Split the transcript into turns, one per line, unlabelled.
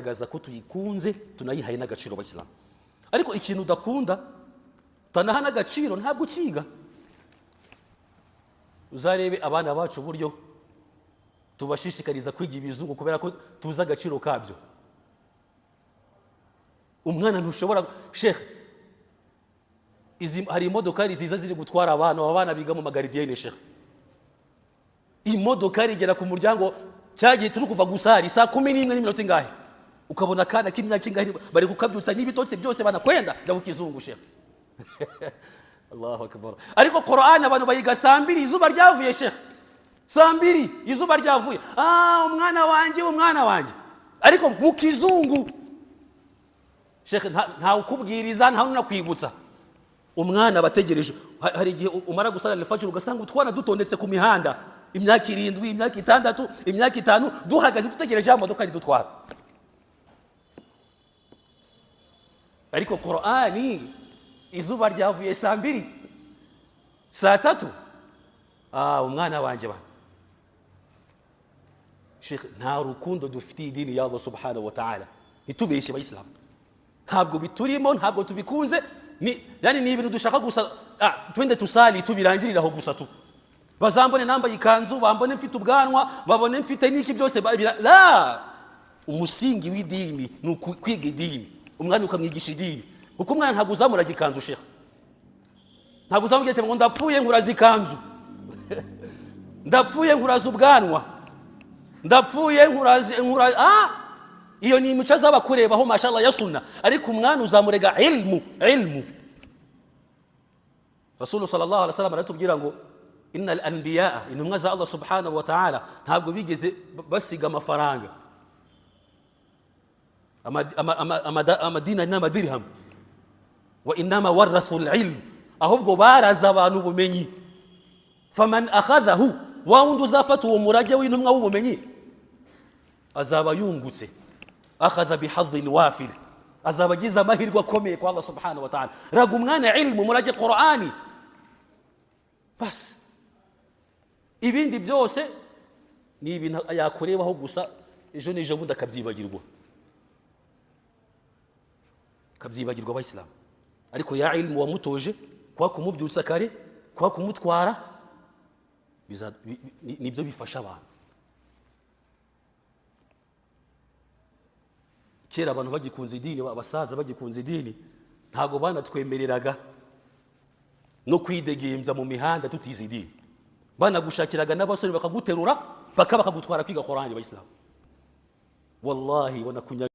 Bigaragaza ko tuyikunze, tunayihaye n'agaciro, abayisilamu. Ariko ikintu udakunda, utanaha n'agaciro, ntabwo ukiga. Uzarebe abana bacu uburyo tubashishikariza kwiga ibizungu, kubera ko tuzi agaciro kabyo. Umwana ntushobora, sheikh, izi hari imodokari ziza ziri gutwara abana, aba bana biga mu ma gardienne. Sheikh, imodokari igera ku muryango cyagiye turi kuva gusari saa 11 n'iminota ingahe, ukabona akana k'imyaka ingahe bari kukabyutsa n'ibitotsi byose, banakwenda jya ku kizungu. Sheikh, Allahu akbar! Ariko Qur'an abantu bayiga saa 2 izuba ryavuye. Sheikh, saa 2 izuba ryavuye. Ah, umwana wanjye, umwana wanjye, ariko mu kizungu. Sheikh, nta ukubwiriza, nta unakwibutsa. Umwana abategereje. Hari igihe umara gusara alfajr, ugasanga utwana dutondetse ku mihanda, imyaka 7, imyaka 6, imyaka 5, duhagaze dutegereje ya modoka idutwara. Ariko Qur'ani izuba ryavuye saa 2, saa 3. Ah, umwana wanjye ba. Sheikh, nta rukundo dufitiye idini ya Allah subhanahu wa ta'ala. Ntitubeshye abayisilamu, ntabwo biturimo, ntabwo tubikunze. Ni yani ni ibintu dushaka gusa, ah, twende tusali, tubirangirire aho gusa tu. Bazambone nambaye ikanzu, bambone mfite ubwanwa, babone mfite n'iki byose la umusingi w'idini ni kwiga idini, umwana ukamwigisha idini, kuko umwana ntabwo uzamuraga ikanzu. Sheikh, ntabwo uzamubwira ngo ndapfuye nkuraza ikanzu, ndapfuye nkuraza ubwanwa, ndapfuye nkuraza nkura. Ah, iyo ni imico azaba kurebaho, mashallah, ya sunna. Ariko umwana uzamurega ilmu, ilmu. Rasulu sallallahu alaihi wasallam aratubwira ngo inna al anbiyaa, intumwa za Allah subhanahu wa ta'ala, ntabwo bigeze basiga amafaranga, amadinari n'amadirhamu. Wa innama warathu alilm, ahubwo baraza abantu ubumenyi. Faman akhadhahu, wa wundi uzafata uwo murage w'intumwa w'ubumenyi azaba yungutse, akhadha bihadhin wafir, azaba agize amahirwe akomeye kwa Allah subhanahu wa ta'ala. Raga umwana ilmu, murage Qur'ani basi. Ibindi byose ni ibintu yakurebaho gusa, ejo n'ejo bundi akabyibagirwa, akabyibagirwa, abayisilamu. Ariko ya ilmu wamutoje, kwa kumubyutsa kare, kwa kumutwara, nibyo bifasha abantu. Kera abantu bagikunze idini, abasaza bagikunze idini, ntabwo banatwemereraga no kwidegembya mu mihanda tutize idini. Banagushakiraga n'abasore bakaguterura, bakagutwara kwiga Korani. Abayisilamu, wallahi, banakunya.